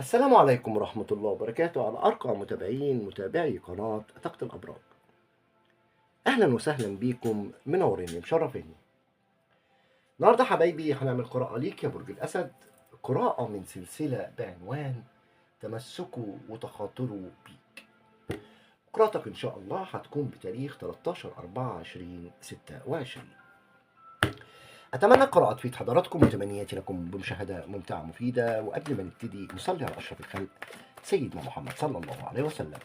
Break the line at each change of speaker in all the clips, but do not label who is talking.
السلام عليكم ورحمة الله وبركاته على أرقى متابعين متابعي قناة طاقة الأبراج. أهلا وسهلا بيكم، منوريني مشرفيني. النهارده حبايبي هنعمل قراءة ليك يا برج الأسد، قراءة من سلسلة بعنوان تمسكوا وتخاطروا بيك. قراءتك إن شاء الله هتكون بتاريخ 13/4/2026. أتمنى القراءة تفيد حضراتكم وتمنياتي لكم بمشاهدة ممتعة مفيدة. وقبل ما نبتدي نصلي على أشرف الخلق سيدنا محمد صلى الله عليه وسلم،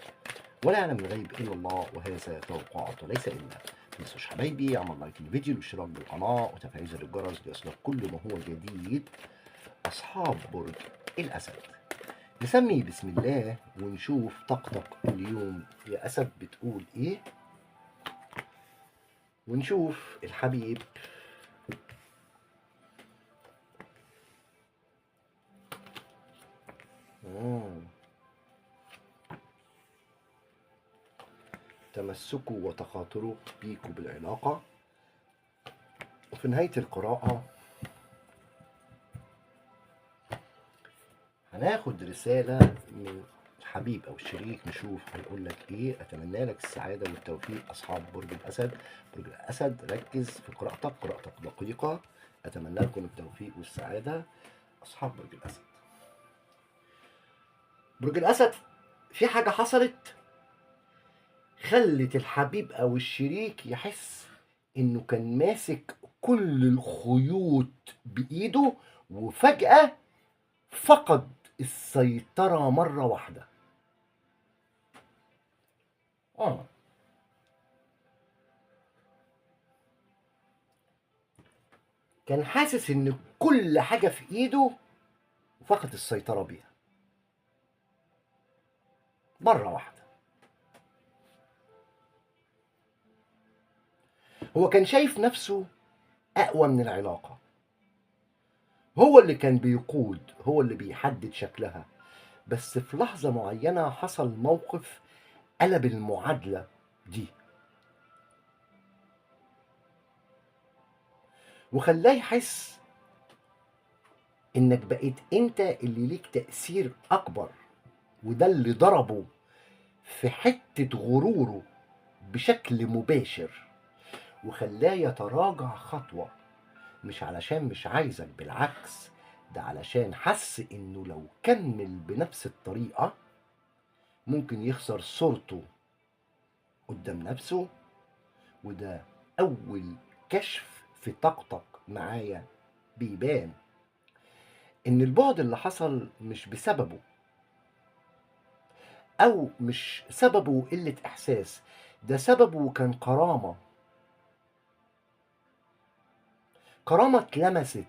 ولا يعلم الغيب إلا الله، وهذا توقعات ليس إلا. ما تنسوش حبايبي عمل لايك للفيديو والاشتراك بالقناة وتفعيل زر الجرس ليصلك كل ما هو جديد. أصحاب برج الأسد، نسمي بسم الله ونشوف طاقتك اليوم يا أسد بتقول إيه، ونشوف الحبيب تمسكوا وتخاطروا بيكوا بالعلاقة. وفي نهاية القراءة هناخد رسالة من الحبيب أو الشريك، نشوف هيقول لك إيه. أتمنى لك السعادة والتوفيق أصحاب برج الأسد. برج الأسد ركز في قراءتك، قراءتك دقيقة. أتمنى لكم التوفيق والسعادة أصحاب برج الأسد. برج الأسد في حاجة حصلت خلت الحبيب أو الشريك يحس إنه كان ماسك كل الخيوط بإيده، وفجأة فقد السيطرة مرة واحدة. كان حاسس إن كل حاجة في إيده وفقد السيطرة بيها مرة واحدة. هو كان شايف نفسه أقوى من العلاقة، هو اللي كان بيقود، هو اللي بيحدد شكلها، بس في لحظة معينة حصل موقف قلب المعادلة دي وخلاه يحس إنك بقيت أنت اللي ليك تأثير أكبر، وده اللي ضربه في حتة غروره بشكل مباشر وخلاه يتراجع خطوة، مش علشان مش عايزك، بالعكس ده علشان حس انه لو كمل بنفس الطريقة ممكن يخسر صورته قدام نفسه. وده اول كشف في طاقتك معايا بيبان ان البعد اللي حصل مش بسببه، او مش سببه قلة احساس، ده سببه كان كرامة، كرامة اتلمست.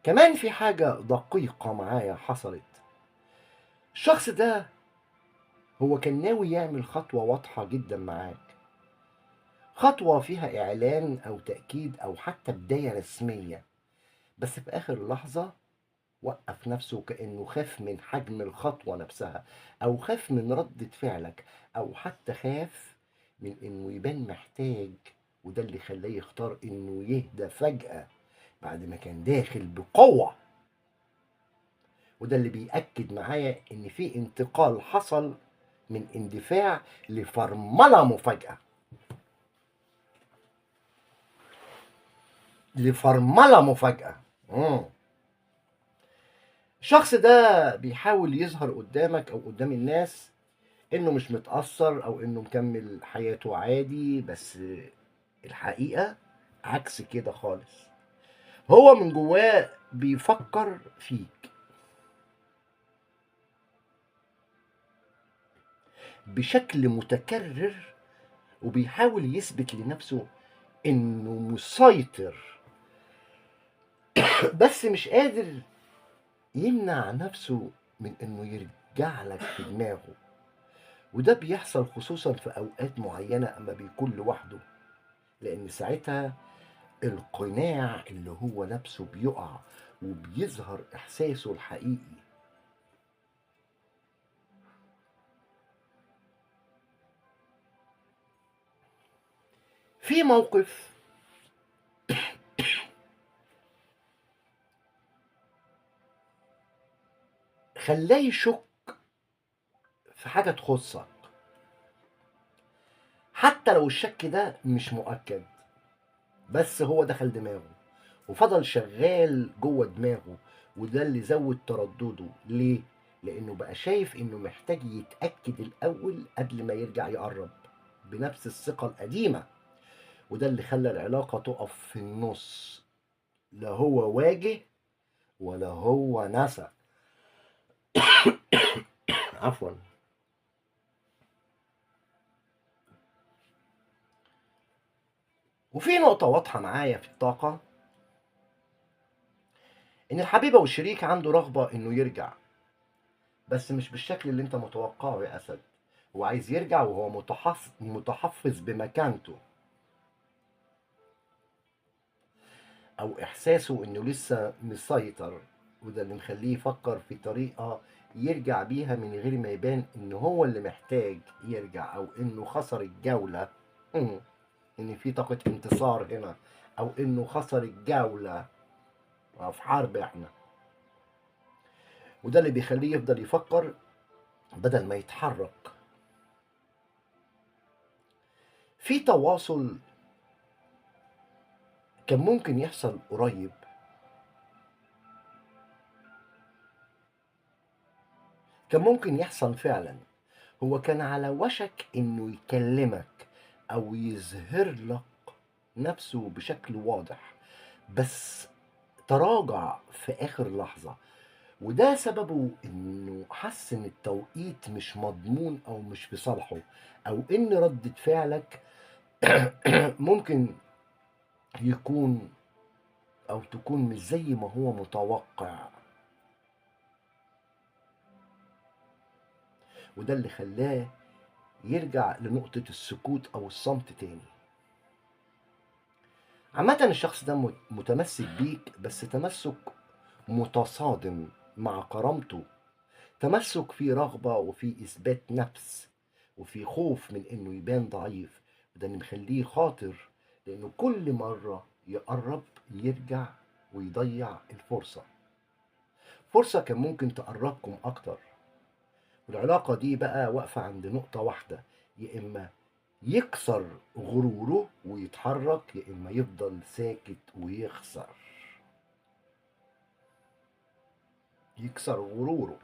كمان في حاجة دقيقة معايا حصلت، الشخص ده هو كان ناوي يعمل خطوة واضحة جدا معاك، خطوة فيها إعلان أو تأكيد أو حتى بداية رسمية، بس في آخر لحظة وقف نفسه كأنه خاف من حجم الخطوة نفسها، أو خاف من ردة فعلك، أو حتى خاف من إنه يبان محتاج، وده اللي خلاه يختار إنه يهدى فجأة بعد ما كان داخل بقوة. وده اللي بيأكد معايا إن في انتقال حصل من اندفاع لفرملة مفاجأة، لفرملة مفاجأة. الشخص ده بيحاول يظهر قدامك أو قدام الناس إنه مش متأثر أو إنه مكمل حياته عادي، بس الحقيقة عكس كده خالص. هو من جواه بيفكر فيك بشكل متكرر، وبيحاول يثبت لنفسه إنه مسيطر، بس مش قادر يمنع نفسه من إنه يرجع لك في دماغه. وده بيحصل خصوصا في أوقات معينة أما بيكون لوحده، لأن ساعتها القناع اللي هو لابسه بيقع وبيظهر إحساسه الحقيقي. في موقف خلاه يشك في حاجة تخصك، حتى لو الشك ده مش مؤكد، بس هو دخل دماغه وفضل شغال جوه دماغه، وده اللي زود تردده. ليه؟ لأنه بقى شايف إنه محتاج يتأكد الأول قبل ما يرجع يقرب بنفس الثقة القديمة، وده اللي خلى العلاقة تقف في النص، لا هو واجه ولا هو نسى. عفوا. وفي نقطة واضحة معايا في الطاقة، إن الحبيبة والشريك عنده رغبة إنه يرجع، بس مش بالشكل اللي أنت متوقعه يا أسد. هو عايز يرجع وهو متحفظ بمكانته، أو إحساسه إنه لسه مسيطر، وده اللي مخليه يفكر في طريقة يرجع بيها من غير ما يبان إن هو اللي محتاج يرجع، أو إنه خسر الجولة، إن في طاقة انتصار هنا، أو إنه خسر الجولة في حرب إحنا. وده اللي بيخليه يفضل يفكر بدل ما يتحرك. في تواصل كان ممكن يحصل قريب، كان ممكن يحصل فعلا. هو كان على وشك انه يكلمك او يظهر لك نفسه بشكل واضح، بس تراجع في اخر لحظة، وده سببه انه حس ان التوقيت مش مضمون او مش في صالحه، او ان ردة فعلك ممكن يكون او تكون مش زي ما هو متوقع. وده اللي خلاه يرجع لنقطة السكوت او الصمت تاني. عامة الشخص ده متمسك بيك، بس تمسك متصادم مع كرامته، تمسك فيه رغبة وفيه إثبات نفس وفيه خوف من إنه يبان ضعيف، وده اللي مخليه خاطر، لأنه كل مرة يقرب يرجع ويضيع الفرصة، فرصة كان ممكن تقربكم أكتر. والعلاقة دي بقى واقفة عند نقطة واحدة، يا إما يكسر غروره ويتحرك، يا إما يفضل ساكت ويخسر. يكسر غروره.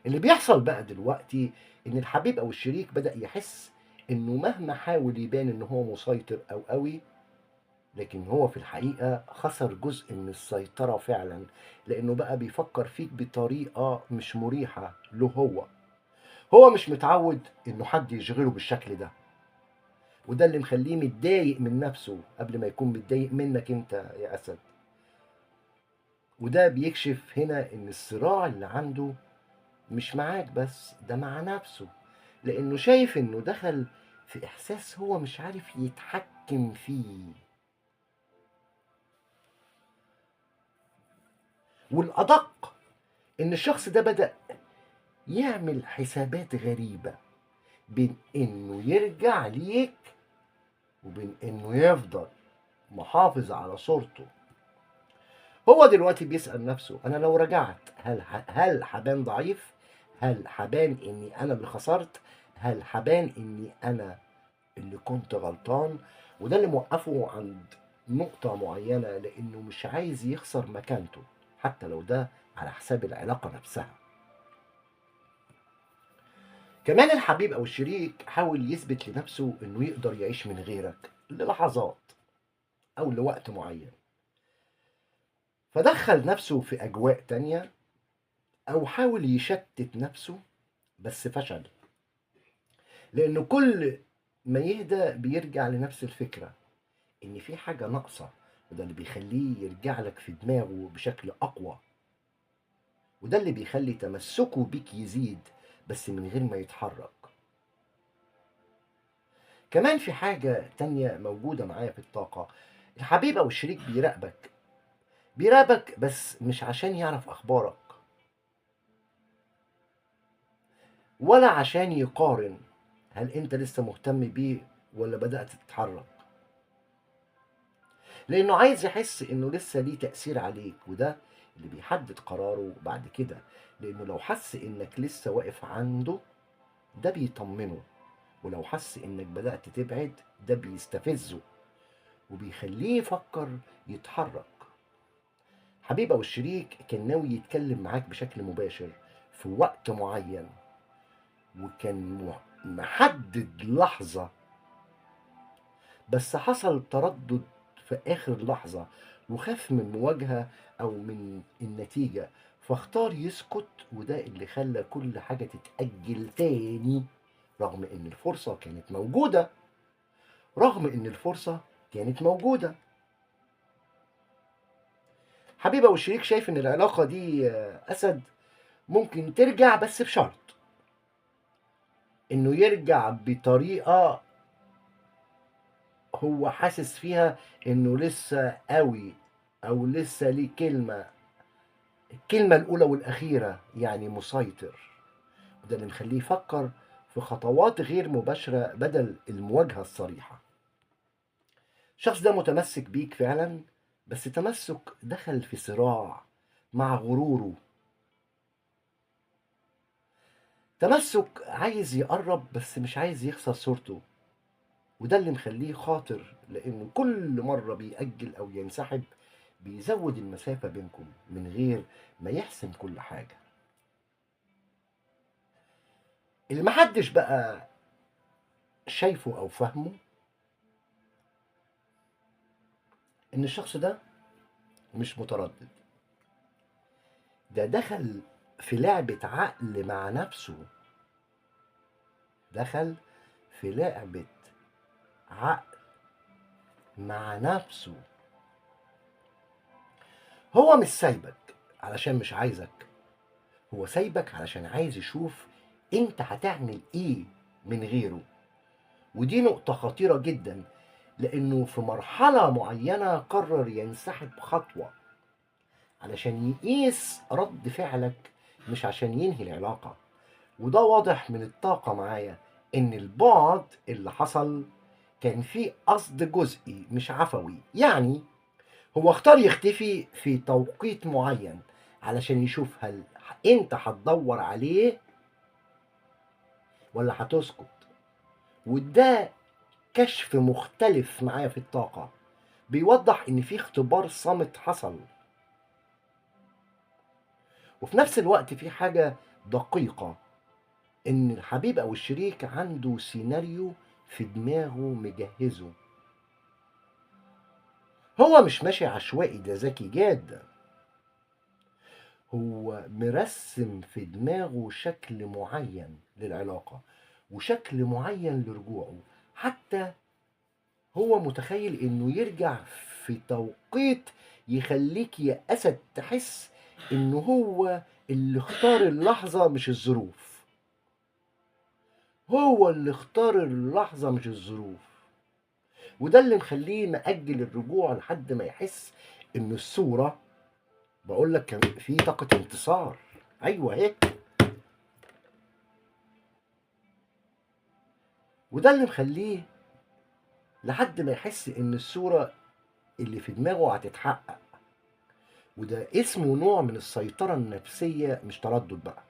اللي بيحصل بقى دلوقتي إن الحبيب أو الشريك بدأ يحس إنه مهما حاول يبان إن هو مسيطر أو قوي، لكن هو في الحقيقة خسر جزء من السيطرة فعلا، لأنه بقى بيفكر فيك بطريقة مش مريحة له. هو مش متعود إنه حد يشغله بالشكل ده، وده اللي مخليه متضايق من نفسه قبل ما يكون متضايق منك أنت يا أسد. وده بيكشف هنا إن الصراع اللي عنده مش معاك بس، ده مع نفسه، لأنه شايف إنه دخل في إحساس هو مش عارف يتحكم فيه. والأدق إن الشخص ده بدأ يعمل حسابات غريبة بين إنه يرجع ليك وبين إنه يفضل محافظ على صورته. هو دلوقتي بيسأل نفسه، أنا لو رجعت هل هبان ضعيف؟ هل هبان إني أنا اللي خسرت؟ هل هبان إني أنا اللي كنت غلطان؟ وده اللي موقفه عند نقطة معينة، لأنه مش عايز يخسر مكانته حتى لو ده على حساب العلاقة نفسها. كمان الحبيب أو الشريك حاول يثبت لنفسه إنه يقدر يعيش من غيرك للحظات أو لوقت معين، فدخل نفسه في أجواء تانية أو حاول يشتت نفسه، بس فشل، لأنه كل ما يهدى بيرجع لنفس الفكرة إن في حاجة ناقصة، وده اللي بيخليه يرجع لك في دماغه بشكل أقوى، وده اللي بيخلي تمسكه بيك يزيد بس من غير ما يتحرك. كمان في حاجة تانية موجودة معايا في الطاقة، الحبيب أو الشريك بيراقبك، بيراقبك بس مش عشان يعرف أخبارك ولا عشان يقارن هل أنت لسه مهتم بيه ولا بدأت تتحرك، لأنه عايز يحس إنه لسه ليه تأثير عليك، وده اللي بيحدد قراره بعد كده، لأنه لو حس إنك لسه واقف عنده ده بيطمنه، ولو حس إنك بدأت تبعد ده بيستفزه وبيخليه يفكر يتحرك. حبيب أو الشريك كان ناوي يتكلم معاك بشكل مباشر في وقت معين، وكان محدد لحظة، بس حصل تردد في آخر لحظة وخاف من مواجهة أو من النتيجة، فاختار يسكت، وده اللي خلى كل حاجة تتأجل تاني رغم إن الفرصة كانت موجودة. رغم إن الفرصة كانت موجودة. حبيبة والشريك شايف إن العلاقة دي أسد ممكن ترجع، بس بشرط إنه يرجع بطريقة هو حاسس فيها إنه لسه قوي أو لسه ليه كلمة، الكلمة الأولى والأخيرة، يعني مسيطر. وده اللي مخليه يفكر في خطوات غير مباشرة بدل المواجهة الصريحة. الشخص ده متمسك بيك فعلا، بس تمسك دخل في صراع مع غروره. تمسك عايز يقرب بس مش عايز يخسر صورته، وده اللي مخليه خاطر، لأنه كل مرة بيأجل أو ينسحب بيزود المسافة بينكم من غير ما يحسم كل حاجة. اللي محدش بقى شايفه أو فهمه إن الشخص ده مش متردد، ده دخل في لعبة عقل مع نفسه، دخل في لعبة عقل مع نفسه. هو مش سايبك علشان مش عايزك، هو سايبك علشان عايز يشوف انت هتعمل ايه من غيره. ودي نقطة خطيرة جدا، لانه في مرحلة معينة قرر ينسحب خطوة علشان يقيس رد فعلك، مش عشان ينهي العلاقة. وده واضح من الطاقة معايا ان البعد اللي حصل كان فيه قصد جزئي مش عفوي، يعني هو اختار يختفي في توقيت معين علشان يشوف هل انت هتدور عليه ولا هتسكت. وده كشف مختلف معايا في الطاقة، بيوضح ان في اختبار صامت حصل. وفي نفس الوقت في حاجة دقيقة، ان الحبيب او الشريك عنده سيناريو في دماغه مجهزه، هو مش ماشي عشوائي، ده ذكي جدا، هو مرسم في دماغه شكل معين للعلاقة وشكل معين لرجوعه، حتى هو متخيل انه يرجع في توقيت يخليك يا أسد تحس انه هو اللي اختار اللحظة مش الظروف، هو اللي اختار اللحظة مش الظروف. وده اللي مخليه مأجل الرجوع لحد ما يحس ان الصورة، بقول لك كان في طاقة انتصار، ايوه هيك. وده اللي مخليه لحد ما يحس ان الصورة اللي في دماغه هتتحقق. وده اسمه نوع من السيطرة النفسية، مش تردد بقى.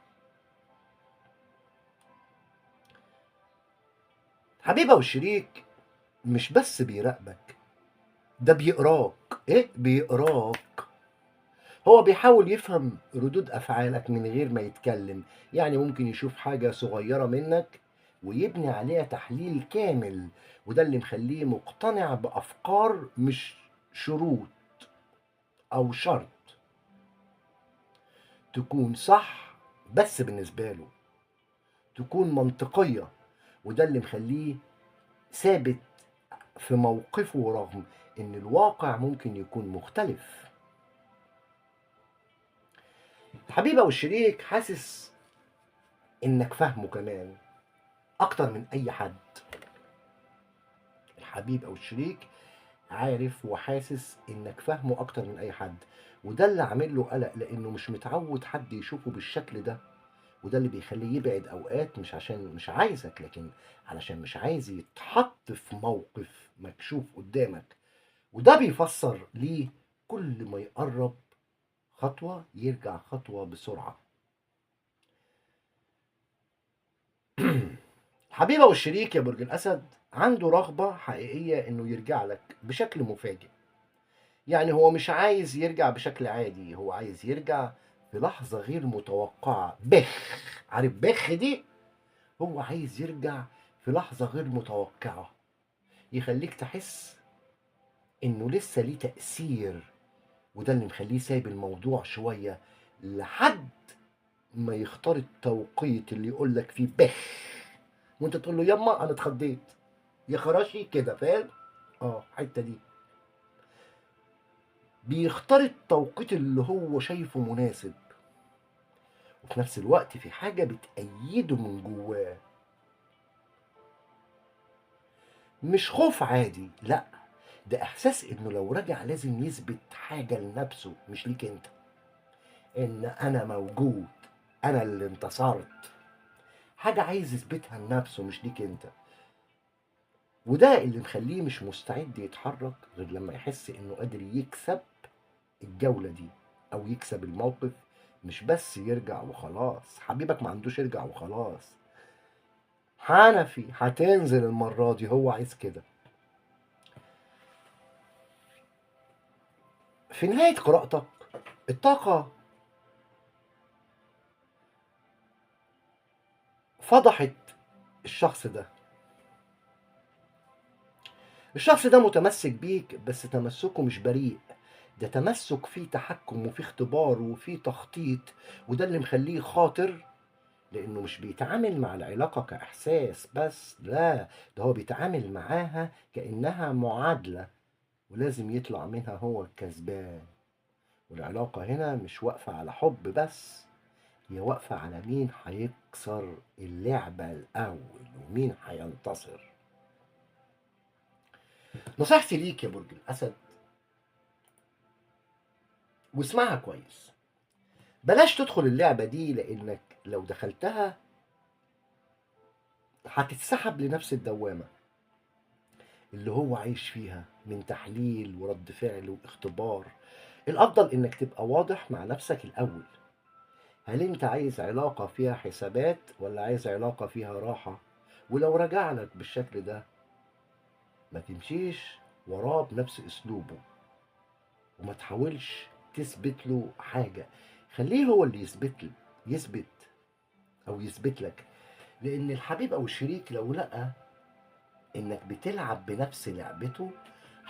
حبيبة والشريك مش بس بيراقبك، ده بيقراك. ايه بيقراك؟ هو بيحاول يفهم ردود افعالك من غير ما يتكلم، يعني ممكن يشوف حاجة صغيرة منك ويبني عليها تحليل كامل، وده اللي مخليه مقتنع بأفكار مش شروط أو شرط تكون صح، بس بالنسبة له تكون منطقية، وده اللي مخليه ثابت في موقفه رغم ان الواقع ممكن يكون مختلف. الحبيب او الشريك حاسس انك فاهمه كمان اكتر من اي حد. الحبيب او الشريك عارف وحاسس انك فاهمه اكتر من اي حد، وده اللي عامل له قلق لانه مش متعود حد يشوفه بالشكل ده، وده اللي بيخليه يبعد اوقات، مش عشان مش عايزك، لكن علشان مش عايز يتحط في موقف مكشوف قدامك. وده بيفسر ليه كل ما يقرب خطوة يرجع خطوة بسرعة. الحبيبة والشريك يا برج الأسد عنده رغبة حقيقية إنه يرجع لك بشكل مفاجئ. يعني هو مش عايز يرجع بشكل عادي، هو عايز يرجع في لحظة غير متوقعة. بخ، عارف بخ دي؟ هو عايز يرجع في لحظة غير متوقعة يخليك تحس إنه لسه ليه تأثير، وده اللي مخليه سايب الموضوع شوية لحد ما يختار التوقيت اللي يقول لك فيه بخ، وانت تقول له يما انا اتخضيت يا خراشي كده، فاهم؟ الحتة دي بيختار التوقيت اللي هو شايفه مناسب، وفي نفس الوقت في حاجة بتأيده من جواه، مش خوف عادي، لا ده احساس انه لو رجع لازم يثبت حاجة لنفسه مش ليك انت، ان انا موجود، انا اللي انتصرت، حاجة عايز يثبتها لنفسه مش ليك انت. وده اللي مخليه مش مستعد يتحرك غير لما يحس انه قادر يكسب الجولة دي او يكسب الموقف، مش بس يرجع وخلاص. حبيبك ما عندوش يرجع وخلاص، حنفي هتنزل المرة دي، هو عايز كده. في نهاية قراءتك الطاقة فضحت الشخص ده. الشخص ده متمسك بيك، بس تمسكه مش بريء، ده تمسك فيه تحكم وفيه اختبار وفيه تخطيط، وده اللي مخليه خاطر، لأنه مش بيتعامل مع العلاقة كإحساس بس، لا ده هو بيتعامل معاها كأنها معادلة ولازم يطلع منها هو الكسبان. والعلاقة هنا مش واقفة على حب بس، هي واقفة على مين هيكسر اللعبة الأول ومين هينتصر. نصيحتي ليك يا برج الأسد، واسمعها كويس، بلاش تدخل اللعبة دي، لأنك لو دخلتها هتتسحب لنفس الدوامة اللي هو عايش فيها من تحليل ورد فعل واختبار. الأفضل إنك تبقى واضح مع نفسك الأول، هل أنت عايز علاقة فيها حسابات ولا عايز علاقة فيها راحة؟ ولو رجع لك بالشكل ده ما تمشيش وراه بنفس أسلوبه، وما تحاولش تثبت له حاجة، خليه هو اللي يثبت أو يثبت لك. لأن الحبيب أو الشريك لو لقى إنك بتلعب بنفس لعبته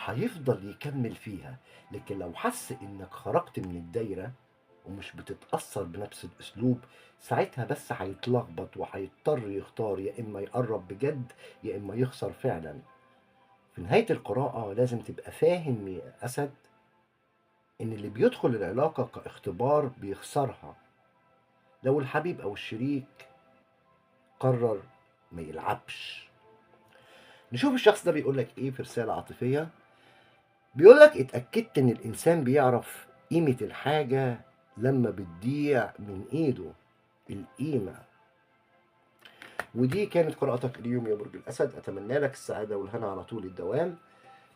هيفضل يكمل فيها، لكن لو حس إنك خرجت من الدايرة ومش بتتأثر بنفس الأسلوب، ساعتها بس هيتلخبط وهيضطر يختار، يا إما يقرب بجد يا إما يخسر فعلا. في نهاية القراءة لازم تبقى فاهم يا أسد إن اللي بيدخل العلاقة كاختبار بيخسرها لو الحبيب أو الشريك قرر ما يلعبش. نشوف الشخص ده بيقولك إيه في رسالة عاطفية. بيقولك اتأكدت إن الإنسان بيعرف قيمة الحاجة لما بتضيع من إيده القيمة. ودي كانت قراءتك اليوم يا برج الأسد، أتمنى لك السعادة والهنا على طول الدوام.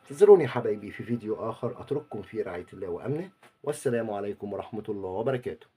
انتظروني حبايبي في فيديو آخر، أترككم في رعاية الله وأمنه، والسلام عليكم ورحمة الله وبركاته.